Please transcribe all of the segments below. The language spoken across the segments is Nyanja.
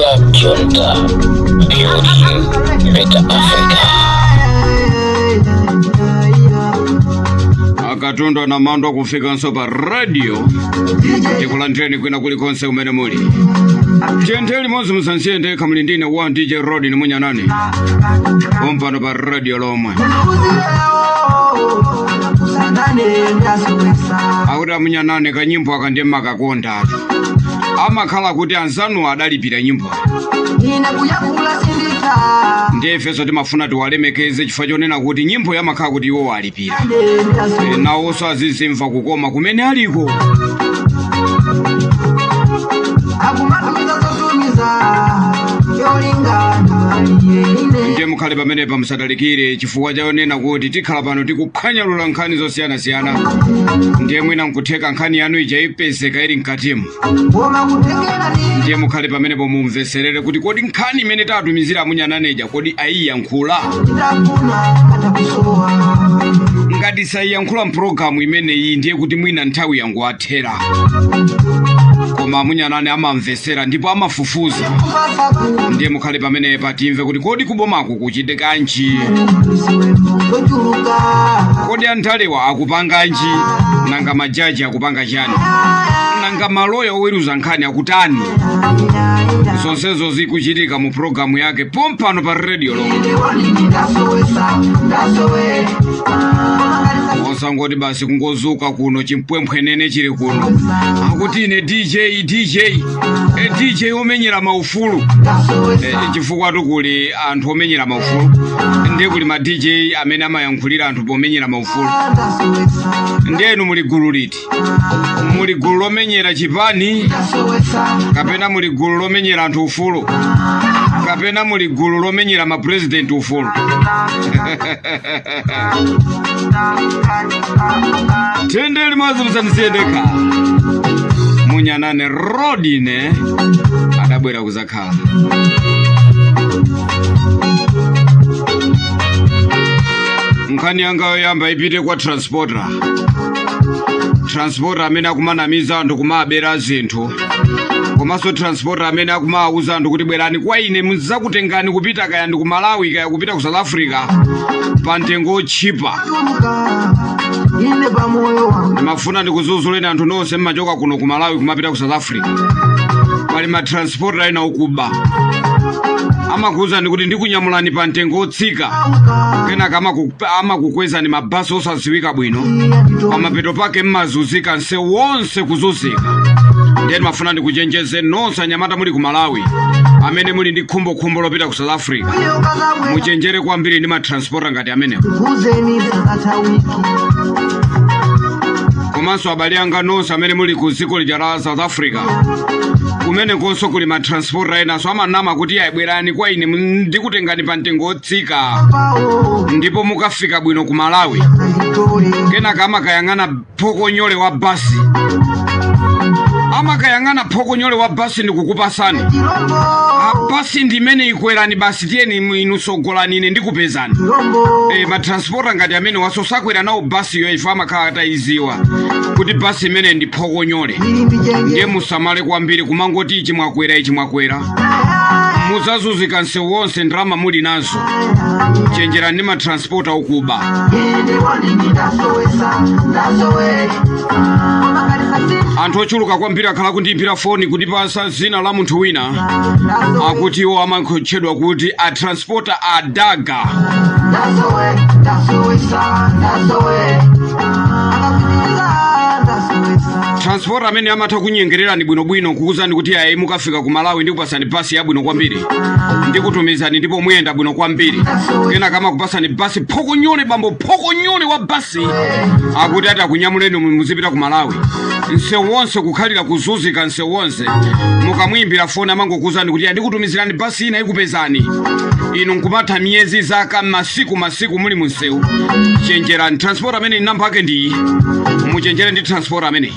Club Junta, building better Africa. Akatundwa na mando kufika nso pa radio tikulandireni kwina kulikonse kumene muli. Tiyendeni limodzi musansiyende kamulindine wa DJ Rod ni munyanani pompano pa radio lomwe. Akuti amunyanane kanyimbo aka makakonda amakhala kuti anzanu adalipira nyimbo ndiye ifenso timafuna tiwalemekeze chifukwa chonena kuti nyimbo yamakhala kuti iwo alipira, nawonso azizimva kukoma kumene aliko. Ndiye mukhale pamenepa musatalikire chifukwa chonena kuti tikhala pano tikuphwanyalula nkhani zosiyanasiyana. Ndiye mwina nkutheka nkhani yanu ija ipezeka ili mkatimu. Ndiye mukhale pamenepo mumveserere kuti kodi nkhani imene tatumizira amunyananeja kodi ayiyankhula. Ngati sayiyankhula mpulogalamu imeneyi ndiye kuti mwina nthawi yangu athera. Koma amunyanane amamvesera ndipo amafufuza. Ndiye mukhale pamenepa timve kuti kodi kubomako kuchitikanji, kodi anthalewa akupanganji, nanga majaji akupanga chani, nanga maloya oweruza nkhani akutani. Zonsezo zikuchitika mu programu yake pompano pa radio lomwe. Osangoti basi kungozuka kuno chimpwempwenene chili kuno akuti ine DJ DJ omenyera maufulu, chifukwa kuli anthu omenyera maufulu, ndiye kuli ma DJ amene amayankhulira anthu pomenyera maufulu. Ndiye inu muli gulu liti? Muli gulu lomenyera chipani, kapena muli gulu lomenyera anthu ufulu, kapena muli gulu lomenyera ma president ufulu? Tende limodzi musanisiyendeka. Munyanane Rodine adabwera kuzakhala. Nkhani yanga yoyamba ipite kwa transporter. Transporter amene akumanamiza anthu kumabera zinthu, komanso transporter amene akumawuza anthu kuti bwerani kwa ine mudzakutengani kupita kaya ndi ku Malawi kaya kupita ku South Africa pa mtengo otchipa. Ndimafuna ndikuzuzuleni anthu nonse mmachoka kuno ku Malawi kumapita ku South Africa. Pali ma transporter ena okuba amakuwuzani kuti ndikunyamulani pa mtengo otsika, kenaka amakukwezani mabasi osadziwika bwino, pamapeto pake mmazunzika nsewu wonse kuzunzika. Ndiye ndimafuna ndikuchenjeze nonse anyamata muli ku Malawi amene muli ndi khumbokhumbo lopita ku South Africa, muchenjere kwambiri ndi matransporter ngati amenewo. Komanso abale anga nonse amene muli ku dziko lija la South Africa, kumene konso kuli matransporter enaso amanama kuti ayibwerani kwa ine ndikutengani pa mtengo otsika ndipo mukafika bwino ku Malawi. Kenaka amakayang'ana phokonyole wa basi, amakayang'ana phokonyole wa basi ndikukupasani basi ndimene ikwerani basi, tiyeni inu sogolani ine ndikupezani. Matransporter ngati amene wasosakwera nawo basi yo ife amakhala atayiziwa kuti basi imene ndi phokonyole. Ndiye musamale kwambiri kumangoti ichi mwakwera ichi mwakwera, muzazunzika nsewu wonse ndalama muli nazo. Chenjerani ndi matransporter okuba. Anthu ochuluka kwambiri akhala kundiyimbira foni kundipasa zina la munthu wina akuti iwo amakutchedwa kuti a transporter adaga. Transporter amene amatha kunyengererani bwinobwino kukuwuzani kuti ayi mukafika ku Malawi ndikupasani basi yabwino kwambiri, ndikutumizani ndipo muyenda bwino kwambiri. Kenaka amakupasani basi phokonyole, bambo phokonyole wa basi akuti ati akunyamuleni muzipita ku Malawi. Nsewu wonse kukhalira kuzunzika nsewu wonse. Mukamuyimbira foni amangokuwuzani kuti andikutumizirani basi ina ikupezani. Inu nkumatha miyezi, zaka, masiku masiku muli munsewu. Chenjerani transporter amene namba yake ndi muchenjere ndi transporter amene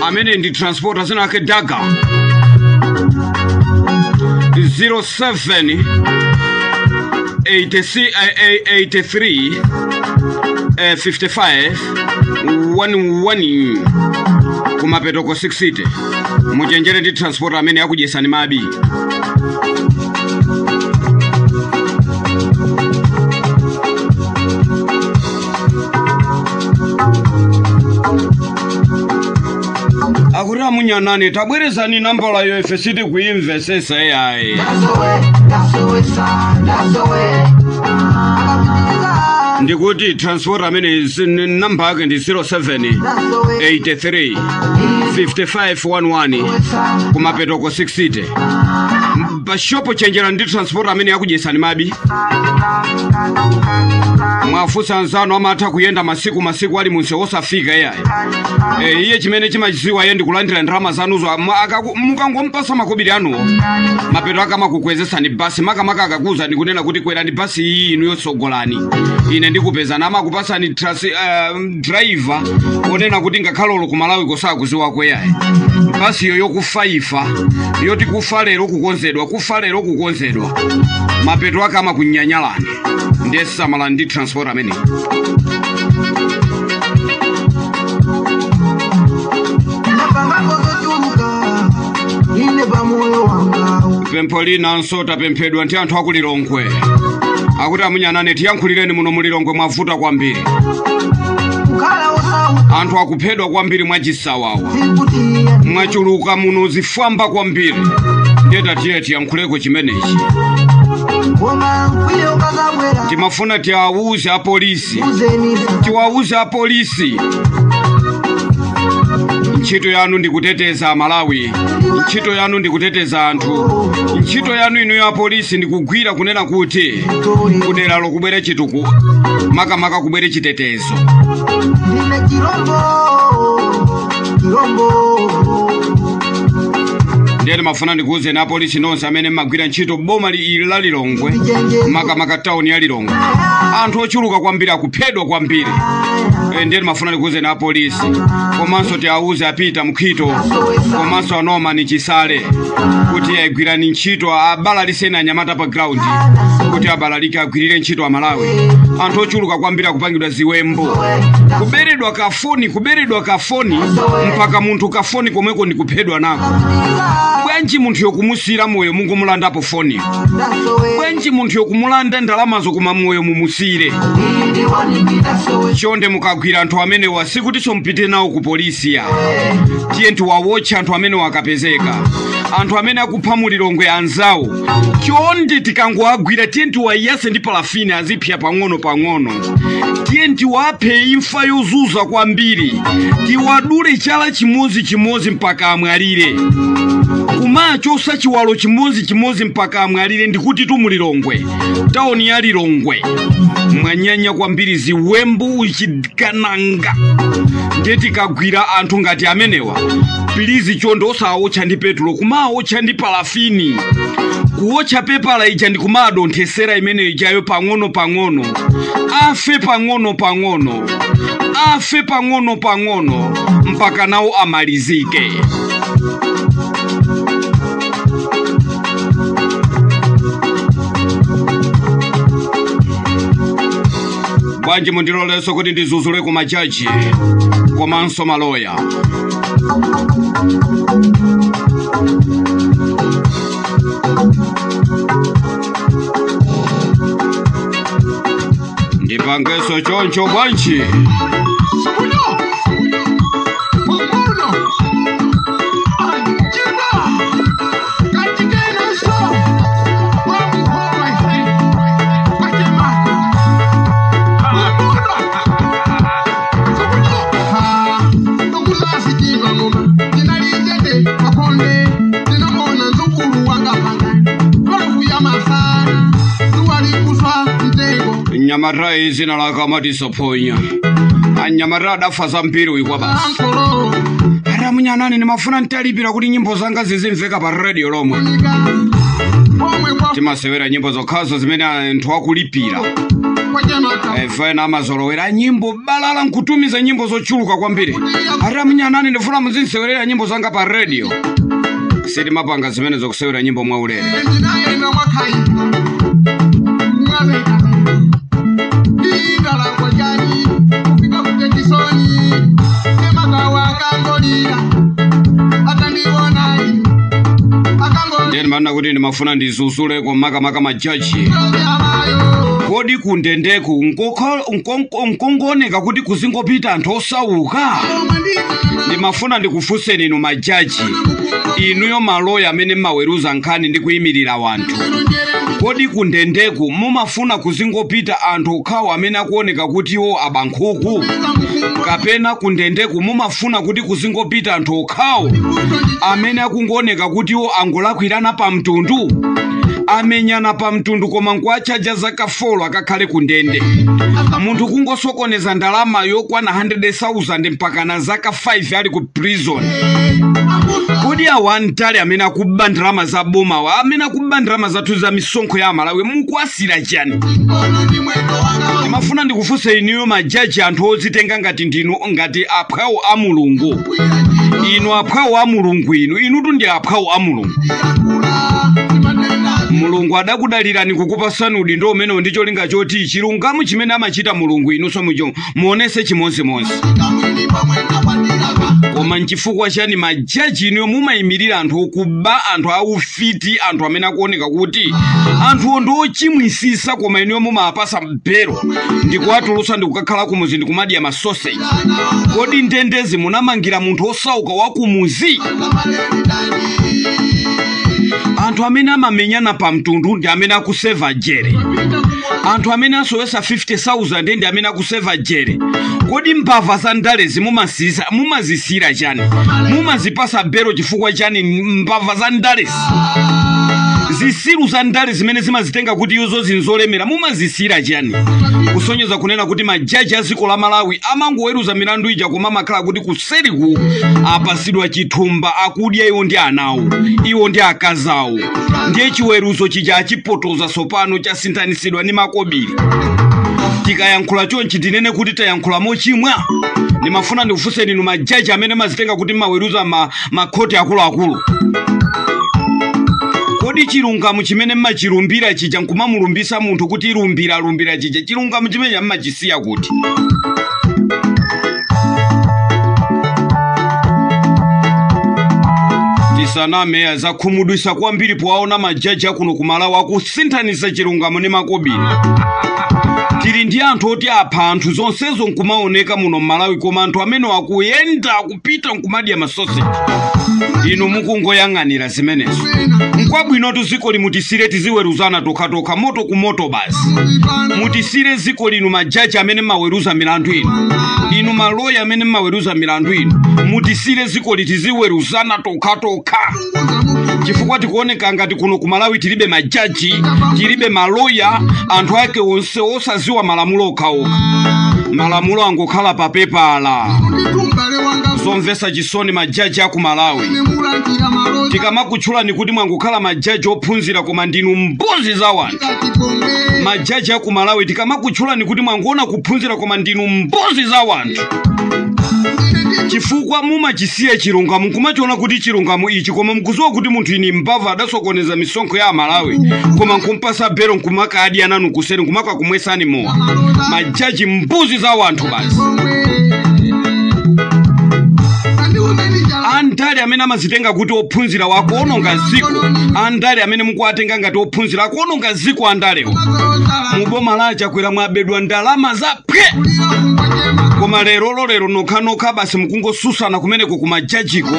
amene ndi transporter zina ake Daga 07 83 55 11 kumapetoko 60. Muchenjere ndi transport amene akudyesani mabi. Akuti amunyanani tabwerezani nambala yo ife sitikuimvesesa AI. Ndikuti transport amene namba yake ndi 07 83 55 11 kumapetoko 60. Pashopo chenjera ndi transport amene akudyesani mabi. Mwafusa anzanu amatha kuyenda masiku masiku ali munse osafika AI. Iye chimene chimachiziwa iye ndikulandira ndalama zanuzo mukangompasa makobiri anuwo mapeto ake amakukwezesani basi makamaka akakuza ndikunena kuti kwerani basi iyi inu yotsogolani ine ndikupezani amakupasani driver onena kuti ngakhalolo ku Malawi kosakuziwa kweyayi basiyo yokufa ifa yoti kufa lero kukonzedwa kufa lero kukonzedwa mapeto ake amakunyanyalani. Ndiye samala ndi transport amene pempho linanso tapemphedwa ndi anthu akulilongwe akuti amunyanane tiyankhulireni muno mulilongwe mwavuta kwambiri. Anthu akuphedwa kwambiri mwachisawawa mwachuluka muno zifwamba kwambiri. Ndiye tatiye tiyankhuleko chimenechi. Timafuna tiwauze apolisi, tiwauze apolisi ntchito yanu ndikuteteza Malawi, ntchito yanu ndikuteteza anthu, ntchito yanu inu ya polisi ndikugwira kunena kuti kudera lokubwere chituku makamaka kubwere chitetezo. Ndiye mafuna ndikuuze na polisi nonse amene mmagwira ntchito boma ili la Lilongwe makamaka town ya Lilongwe anthu ochuluka kwambiri akuphedwa kwambiri. Ndiye mafuna ndikuuze na polisi komanso tiauze apita mkhito komanso anoma ni chisale kuti ayigwirani ntchito abalaliseni anyamata pa ground kuti abalalike agwirire ntchito amalawi. Anthu ochuluka kwambiri akupangidwa ziwembo kuberedwa kafoni kuberedwa kafoni mpaka munthu kafoni komweko ndikuphedwa nako. Bwanji munthu yokumusira moyo mungumulandapo foni, bwanji munthu yokumulanda ndalamazo koma moyo mumusire. Chonde mukagwira anthu amene wasikutinso mpite nawo ku polisi ya tiye tiwawotcha anthu amene wakapezeka anthu amene akupha mulilongwe anzawo. Chonde tikangoagwira tiye tiwayase ndi palafini azipya pang'ono pang'ono, tiye tiwaphe imfa yozuza kwambiri, tiwadule chala chimodzi chimodzi mpaka amwalire, kumachosa chiwalo chimodzi chimodzi mpaka amwalire. Ndikuti tu mulilongwe taoni ya Lilongwe mwanyanya kwambiri ziwembu uchikananga. Ndiye tikagwira anthu ngati amenewa pilizi chonde osawotcha ndi petulo kumawotcha ndi palafini kuwotcha pepala ija ndi kumadonthesera imene ijayo pang'ono pang'ono afe pang'ono pang'ono afe pang'ono pang'ono mpaka nawo amalizike. Bwanji mundiloleso kuti ndizuzule ku majaji komanso maloya. Ndipangeso choncho bwanji. Nyamara izina lako amatisoponya anyamara adafa zambiri uyu basi. Ara munyanani nimafuna ntalipira kuti nyimbo zanga zizimveka pa radio lomwe. Timasewera nyimbo zokhazo zimene anthu akulipira. Fena amazolowera nyimbo balala nkutumiza nyimbo zochuluka kwambiri. Ara munyanani ndifuna muzinsewerera nyimbo zanga pa radio. Sitimapanga zimene zokusewera nyimbo mwaulere. Ndimanena kuti ndimafuna ndizuzuleko makamaka majaji. Kodi kundendeku nkongooneka kuti kuzingopita anthu osauka? Ndimafuna ndikufunseni inu majaji, inuyo maloya amene mmaweruza nkhani ndi kuyimirira wanthu. Kodi kundendeku mumafuna kuzingopita anthu okhawo amene akuoneka kuti iwo abankhuku? Kapena kundendeku mumafuna kuti kuzingopita anthu okhawo amene akungooneka kuti iwo angolakwirana pamtundu, amenyana pamtundu koma nkuachaja zaka 4 akakhale kundende? Munthu kungosokoneza ndalama yokwana 100,000 mpaka na zaka 5 ali ku prison. Kodi awa andale amene akuba ndalama za bomawa, amene akuba ndalama zathu za misonkho ya Malawi, mukuasira chani? Ndimafuna ndikufunse inuyo majaji, anthu odzitenga ngati ndinu ngati aphwawo a Mulungu. Inu aphwawo a Mulungu, inu inutu ndi aphwawo a Mulungu. Mulungu adakudalirani kukupasani udindo umenewo ndi cholinga choti chilungamo chimene amachita Mulungu inunso muonese chimodzimodzi. Koma nchifukwa chani majaji inuyo mumayimirira anthu okuba, anthu aufiti, anthu amene akuoneka kuti anthuwo ndi ochimwisisa, koma inuyo mumawapasa belo ndikuwatulutsa ndikukakhala kumuzi ndikumadya masoseji? Kodi ndendezi munamangira munthu osauka wa kumuzi? Anthu amene amamenyana pamtundu ndi amene akuseva jere. Anthu amene asowesa 50,000 ndi amene akuseva jere. Kodi mbava za ndalezi mumazisira chani? Mumazipasa belo chifukwa chani mbava za ndalezi? Zisiru za ndale zimene zimazitenga kuti izo zinzolemera mumazisira chani? Kusonyeza kunena kuti majaji a dziko la Malawi amangoweruza milandu ija koma amakhala kuti kuseriku apasidwa chithumba, akudya iwo ndi anawo, iwo ndi akazawo. Ndiye chiweruzo chija achipotoza sopano, chasinthanisidwa ndi makobiri. Tikayankhula chonchi tinene kuti tayankhula mochimwa? Ndimafuna ndikufunseni inu majaji amene mazitenga kuti mmaweruza makhoti akuluakulu. Kodi chilungamo chimene mmachilumbira chija nkumamulumbisa munthu kuti lumbira lumbira chija, chilungamo chimene mmachisiya kuti? Tisaname, zakhumudwisa kwambiri powaona majaji akuno ku Malawi akusinthanisa chilungamo ndi makobiri. Tili ndi anthu oti apha anthu, zonsezo nkumaoneka muno m'Malawi, koma anthu amene akuyenda akupita nkumadya masoseji, inu mukungoyang'anira zimenezo. Nkwabwinotu dziko limutisire tiziweruzana tokhatokha, moto ku moto basi. Mutisire dziko linu majaji amene mmaweruza milandu inu, inu maloya amene mmaweruza milandu inu, mutisire dziko litiziweruzana tokhatokha, chifukwa tikuoneka ngati kuno ku Malawi tilibe majaji, tilibe maloya, anthu ake onse osaziwa malamulo okhaokha, malamulo angokhala pa pepala. Zomvetsa chisoni majaji aku Malawi, tikamakutchulani kuti mwangokhala majaji ophunzira koma ndinu mbuzi za wanthu. Majaji aku Malawi, tikamakutchulani kuti mwangoona kuphunzira koma ndinu mbuzi za wanthu, chifukwa mumachisiya chilungamo nkumachiona kuti chilungamo ichi, koma mkuziwa kuti munthu ini mbava adasokoneza misonkho ya Amalawi, koma nkumpasa belo nkumakadya nanu kuseri nkumakakumwesani mowa. Majaji mbuzi za wanthu basi. Andale amene amazitenga kuti ophunzira wakuononga ziko, andale amene mukuwatenga ngati ophunzira akuononga ziko, andalewo muboma la Chakwera mwabedwa ndalama za pwe, koma lero lero nokhanokha basi mukungosusana kumeneko kumajajiko.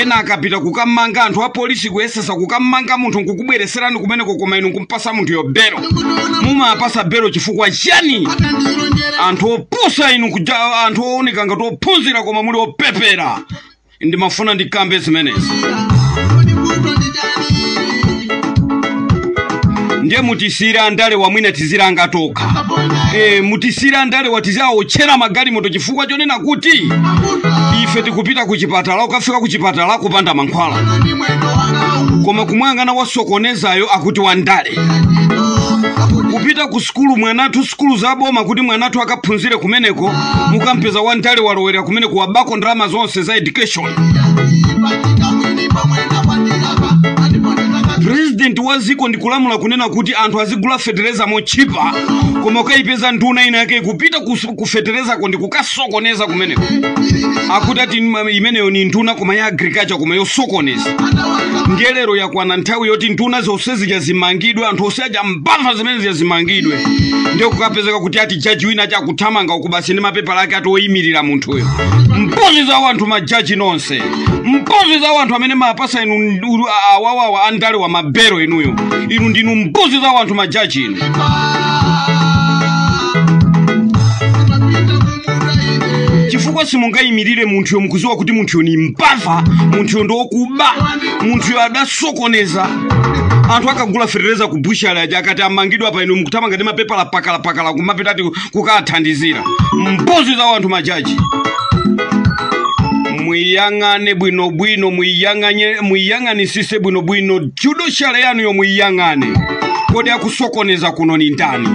Ena akapita kukamanga anthu a polisi kuyesesa kukamanga munthu nkukubwereserani kumeneko, koma inu nkumpasa munthu yo belo. Mumapasa belo chifukwa chani? Anthu opusa inu, anthu ooneka ngati ophunzira koma muli opepera. Ndimafuna ndikambe zimenezi. Ndiye mutisire andale wamwina tizilanga tokha. Mutisire andale watizaotchera magalimoto chifukwa chonena kuti ife tikupita kuchipatala, ukafika kuchipatala kupanda mankhwala, koma kumwangana wasokonezayo akuti wandale. Kupita ku sukulu mwanathu, sukulu zaboma kuti mwanathu akaphunzire kumeneko, mukampeza wandale walowera kumeneko wabako ndalama zonse za education. President wa ziko ndikulamula kunena kuti anthu azigula fetereza mochipa, koma ukayipeza nduna ina yake kupita kufeterezako ndi kukasokoneza kumeneko. Akuti ati imeneyo ni nduna koma ya agriculture, koma yosokoneza. Ndiye lero yakwana nthawi yoti nduna zonse zija zimangidwe, anthu onse aja mbava zimene zija zimangidwe. Ndiye kukapezeka kuti ati jaji wina achakuthamanga uku basi ndi mapepala ake ati oyimirira munthuyo. Mbuzi za wanthu majaji nonse, mbuzi za wanthu amene mapasa inu awawawa andale wa mabero inuyo, inu ndinu mbuzi za wanthu majaji inu. Chifukwa simungayimirire munthuyo mukuziwa kuti munthuyo ni mbava, munthuyo ndi wokuba, munthuyo adasokoneza. Anthu akagula fetereza ku bushali aja akati amangidwa pa inu mukuthamanga ndi mapepala pakalapakala kumapita ati kukathandizira. Mbuzi za wanthu majaji. Mwiyang'ane bwinobwino, mwiyang'anisise bwinobwino judiciary yanuyo mwiyang'ane. Kodi akusokoneza kuno ni ndani?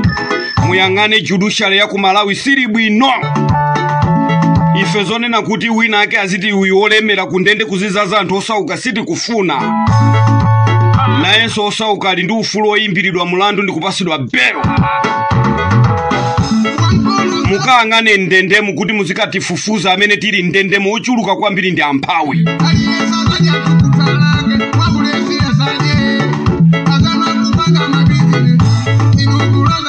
Muyang'ane judiciary ya ku Malawi sili bwino. Ife zonena kuti wina ake aziti uyu olemera kundende kuzizaza anthu osauka sitikufuna. Nayenso osauka ali ndi ufulu oyimbiridwa mulandu ndi kupasidwa belo. Mukayang'ane ndendemu kuti muzikatifufuza amene tili ndendemu ochuluka kwambiri ndi amphawi.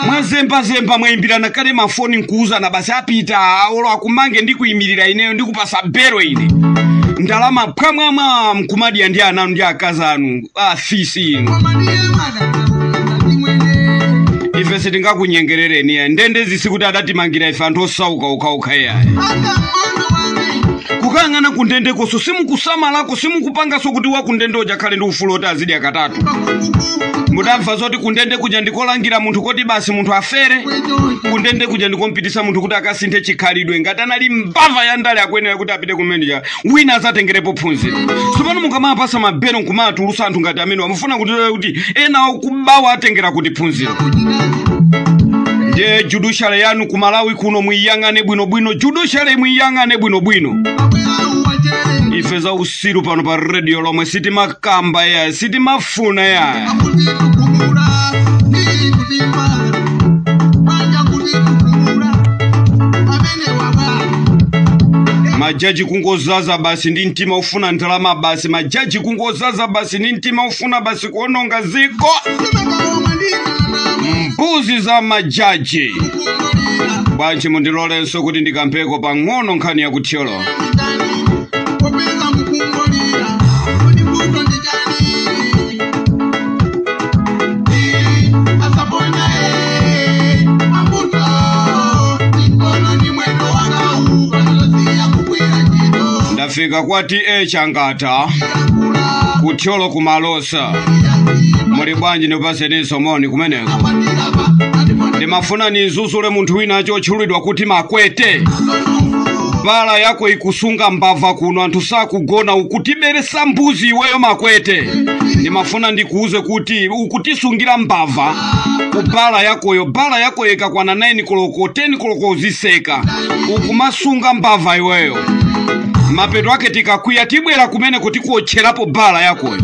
Mwazembazemba mwayimbirana kale mafoni nkuuzana basi apita olo akumange ndi kuyimirira ineyo ndi kupasa belo ine. Ndalama pwamwamwa mkumadya ndi ananu ndi akazi anu afisi inu. Ife sitingakunyengerereni ya ndende zisikuti adatimangira ife anthu osauka okhaokha yayi. Kukayang'ana kundendekoso simukusamalako, simukupangaso kuti wakundende uja akhale ndi ufulu oti azidya katatu. Mudamva zoti kundende kuja ndikolangira munthu koti basi munthu afere. Kundende kuja ndikompitisa munthu kuti akasinthe chikhalidwe. Ngati anali mbava ya ndale akuyenera kuti apite kumeneja, wina azatengerepo phunziro. Tsopano mukamapasa mabelo nkumatulusa anthu ngati amene amufuna kuti ena akubawa atengera kuti phunziro. Ndiye judiciary yanu ku Malawi kuno mwiyang'ane bwinobwino, judiciary mwiyang'ane bwinobwino. Ife za usiru pano pa radio lomwe sitimakamba ya, sitimafuna ya. Majaji kungozaza basi ndi mtima ufuna ndalama basi, majaji kungozaza basi ndi mtima ufuna basi kuononga ziko. Mbuzi za majaji. Bwanji mundilolenso kuti ndikampeko pang'ono nkhani yakuthyolo. Ndafika kwa T.A. Changata kuthyolo kumalosa. Muli bwanji ndipaseninso moni kumeneko. Ndimafuna nizuzule munthu wina achotchulidwa kuti Makwete. Bala yako ikusunga mbava kuno anthu sakugona, ukutiberesa mbuzi iweyo Makwete. Ndimafuna ndikuuze kuti ukutisungira mbava ku bala yakoyo. Bala yakoyo ikakwana 9 koloko 10 koloko uziseka, ukumasunga mbava iweyo. Mapeto ake tikakwiya tibwera kumene kuti kuotcherapo bala yakoyo.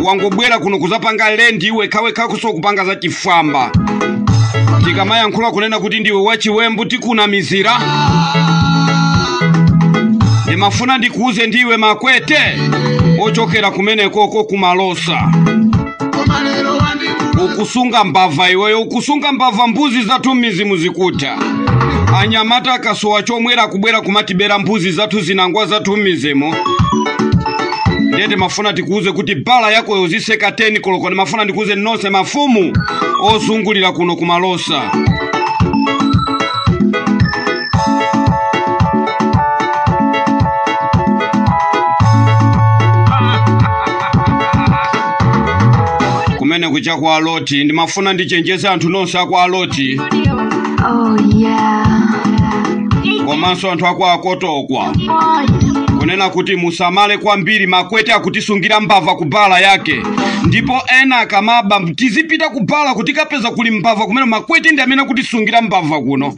Wangobwera kuno kuzapanga lendi iwe khawekha kusokupanga za chifwamba. Tikamayankhula kunena kuti ndiwe wachiwembu tikunamizira. Ndimafuna ndikuuze ndiwe Makwete ochokera kumenekoko kumalosa. Ukusunga mbava iweyo, ukusunga mbava mbuzi zathu mizimu zikuta. Anyamata akasowa chomwera kubwera kumatibera mbuzi zathu zinangwa zathu mizimu. Ndiye ndimafuna tikuuze kuti bala yako yoziseka 10 koloko. Ndimafuna ndikuuze nonse mafumu ozungulira kuno kumalosa. Kumene kucha kwa Loti, ndimafuna ndichenjeze anthu nonse akwa Loti. Oh yeah. Komanso anthu akwa Akotokwa. Kunena kuti musamale kwambiri, Makwete akutisungira mbava ku bala yake. Ndipo ena akamaba tizipita ku bala kuti kapeza kuli mbava kumene Makwete ndi amene akutisungira mbava kuno.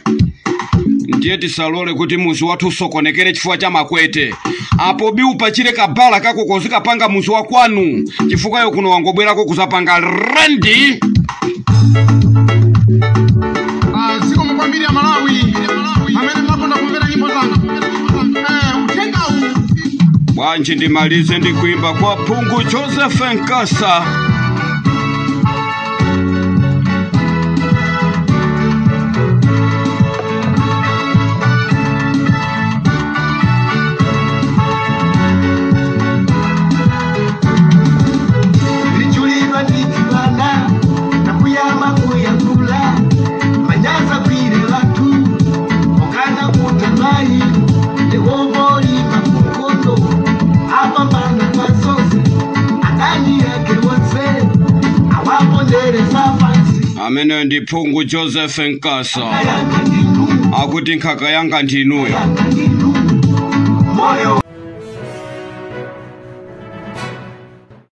Tiye tisalole kuti muzi wathu usokonekere chifukwa cha makwete. Apo biupachire kabala kako kozikapanga muzi wa kwanu, chifukwa yo kuno wangobwerako kuzapanga rendi. Zikomo kwambiri ya Malawi amene makonda kumvera nyimbo zanga. Uthengawu. Bwanji ndimalize ndi kuimba kwa Phungu Joseph Nkasa. Lichulidwa nditibana nakuyamba kuyakula manyaza kwire vatu okana kutamai yehovolima kukondo apambana kwazonse adani yake wonse awapondereza pansi. Ameneyo ndi Phungu Joseph Nkasa. Yanga ndinu. Akuti nkhaka yanga ndinuyo. Yanga ndinu moyo.